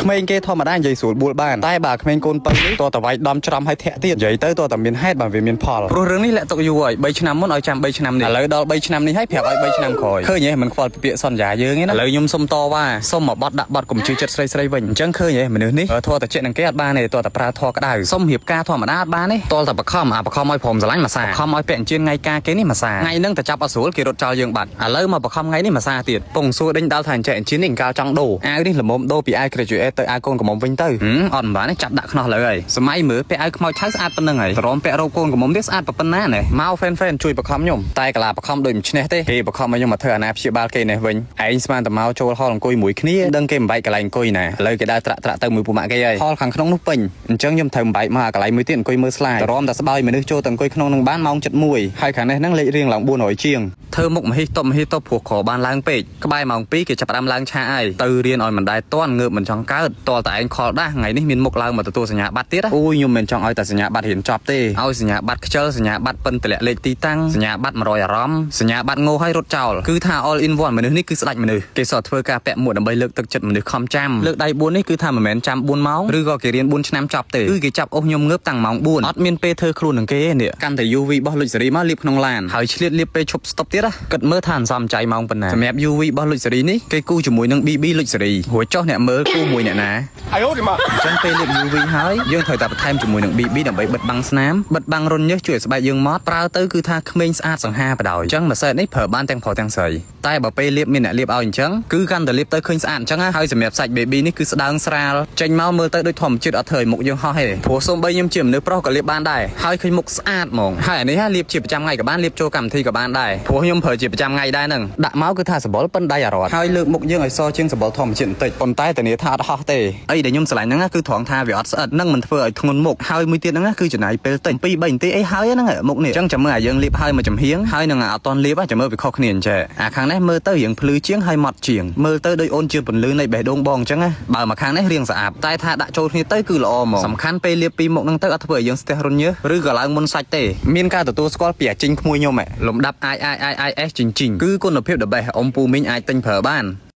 ក្មេងគេធម្មតានិយាយស្រួលបួលបានតែបើក្មេងកូនពៅនេះតតវាយដំច្រំឲ្យធាក់ទៀតនិយាយទៅតតែមានហេតុបានវាមានផលព្រោះរឿងនេះលាក់ទុកយូរហើយ3ឆ្នាំមុនឲ្យចាំ3ឆ្នាំនេះឥឡូវដល់3ឆ្នាំនេះហើយប្រាប់ឲ្យ3ឆ្នាំក្រោយឃើញទេមិនខ្វល់ពីពាក្យសន្យាយើងទេណាឥឡូវខ្ញុំសុំតវ៉ាសុំមកបត់ដាក់បត់កុំជឿចិត្តស្រីស្រីវិញអញ្ចឹងឃើញទេមនុស្សនេះធေါ်តែចិត្តនឹងគេអត់បានទេតតែប្រើធေါ်ក្តៅសុំរៀបការធម្មតាអត់បានទេតតែបខំអាបខំឲ្យព្រមស្រឡាញ់មួយសាខំឲ្យពាក់អញ្ជើញថ្ងៃការគេនេះមួយសាថ្ងៃហ្នឹងតែចាប់អត់ស្រួលគេរត់ចោលយើងបាត់ឥឡូវមកបខំថ្ងៃនេះមួយសាទៀតពងសួរដេញដល់ថាអញ្ចេះអញ្ជើញនេះកាលចង់ដូរអាវនេះល្មមដូរពីអាវ graduate ទៅអាវកូនកំមុំវិញទៅអត់មិនបានទេចាប់ដាក់ខ្នោះលើហើយសម័យមើលពាក់អាវខ្មោចឆៅស្អាតប៉ុណ្្នឹងហើយទ្រាំពាក់រ៉ូបកូនកំមុំទៀតស្អាតប៉ុណ្ណាណែមកហ្វេនហ្វេនជួយបខំខ្ញុំតែកាឡាបខំដូចមិនឈ្នះទេគេបខំឲ្យខ្ញុំមកធ្វើអាណាព្យាបាលគេនេះវិញឯងស្មានតែមកចូលហលអង្គុយមួយគ្នាដឹងគេបំបែកកន្លែងអង្គុយណាឥឡូវគេដើរត្រាក់ត្រាក់ទៅមួយពូម៉ាក់គេហើយហលខាងក្នុងនោះពេញអញ្ចឹងខ្ញុំត្រូវបំបែកមកកន្លែងមួយទៀតអង្គុយមើលស្លាយទ្រាំតែស្បោយមនុស្សចូលទៅអង្គុយក្នុងនឹងបានម៉ោង7:01ហើយខាងនេះហ្នឹងលេខរៀងឡើង400ជាងធ្វើមុខមហិតបមហិតបព្រោះក្របានឡើងពេកក្បែរម៉ោង2គេចាប់ផ្ដើមឡើងឆាហើយទៅរៀនឲ្យមិនដែរតន់ងើបមិនចង់កើតតតែឯងខលដាស់ថ្ងៃនេះមានមុខឡើងមកទទួលសញ្ញាបត្រទៀតអូយខ្ញុំមិនចង់ឲ្យតែសញ្ញាបត្ររៀនចប់ទេឲ្យសញ្ញាបត្រខ្ជិលសញ្ញាបត្រពិនតម្លាក់លេខទីតាំងសញ្ញាបត្រ100អារម្មណ៍សញ្ញាបត្រងោឲ្យរត់ចោលគឺថា all in one មនុស្សនេះគឺស្ដាច់មនុស្សគេសតធ្វើការពាក់មួកដើម្បីលើកទឹកចិត្តមនុស្សខំចាំលើកដៃ4នេះគឺថាមិនមែនចាំ4ម៉ោងឬក៏គេរៀន4ឆ្នាំចប់ទេគឺគេចាប់អុសខ្ញុំងើបតាំងម៉ោង4អត់មានពេលធ្វើខ្លួននឹងគេទេនេះកាន់តែ UV របស់ Luxury មកលាបក្នុងឡានហើយឆ្លៀតលាបពេលឈប់ស្តុបទៀតណាគិតមើលថាអន្សំចៃម៉ោងប៉ុណ្ណាសម្រាប់ UV របស់ Luxury នេះគេគូជាមួយនឹង BB Luxury រួចចុះអ្នកមើលគូមួយអ្នកណា 哎呦我的妈！ អញ្ចឹងពេលលាប UV ហើយយើងត្រូវតែបន្ថែមជាមួយនឹង BB ដើម្បីបិទបាំងស្នាមបិទបាំងរន្ធញើសជួយឲ្យស្បែកយើងម៉ត់ប្រើទៅគឺថាក្មេងស្អាតសង្ហាបដ ாய் អញ្ចឹងម៉ាសេតនេះប្រើបានទាំងប្រុសទាំងស្រីតែបើពេលលាបមានអ្នកលាបឲ្យអញ្ចឹងគឺកាន់តែលាបទៅឃើញស្អាតអញ្ចឹងហើយសម្រាប់សាច់ baby នេះគឺស្ដើងស្រាលចេញមកមើលទៅដូចធម្មជាតិអត់ធ្វើឲ្យមុខយើងហោះទេព្រោះសូម្បីខ្ញុំជាមនុស្សប្រុសក៏លាបបានដែរហើយឃើញមុខស្អាតហ្មងហើយអានេះលាបជាប្រចាំថ្ងៃក៏បានលាបចូលកម្មវិធីក៏បានដែរព្រោះខ្ញុំប្រើជាប្រចាំថ្ងៃដែរហ្នឹងដាក់មកគឺថាសបល់ប៉ុនដៃអារត់ហើយលើកមុខយើងឲ្យសជាងសបល់ធម្មជាតិបន្តិចប៉ុន្តែធានាថាអត់ហោះទេអីដែលខ្ញុំស្រឡាញ់ហ្នឹងគឺត្រង់ថាវាអត់ស្អិតនិងមិនធ្វើឲ្យធ្ងន់មុខហើយមួយទៀតហ្នឹងគឺចំណាយពេលតិច2 3នាទីអីហើយហ្នឹងមុខនេះអញ្ចឹងចាំមើលអាយើងលាបហើយមួយចំហៀងហើយនឹងអត់តន់លាបចាំមើលវាខុសគ្នាអញ្ចឹងអាខាងនេះមើលទៅរៀងភ្លឺជាងហើយម៉ត់ជាងមើលទៅដូចអូនជាពន្លឺនៃបេះដូងបងអញ្ចឹងណាបើមកខាងនេះរៀងស្អាតតែថាដាក់ចូលគ្នាទៅគឺល្អហ្មងសំខាន់ពេលលាបពីមុខហ្នឹងទៅអត់ធ្វើឲ្យយើងស្ទះរន្ធញើសឬក៏ឡើងមុនសាច់ទេមានការទទួលស្គាល់ពីអាជីងក្មួយខ្ញុំលំដាប់ I I I I S ជីងជីងគឺគុណភាព the best អ៊ំពូមីងអាចទិញប្រើបាន។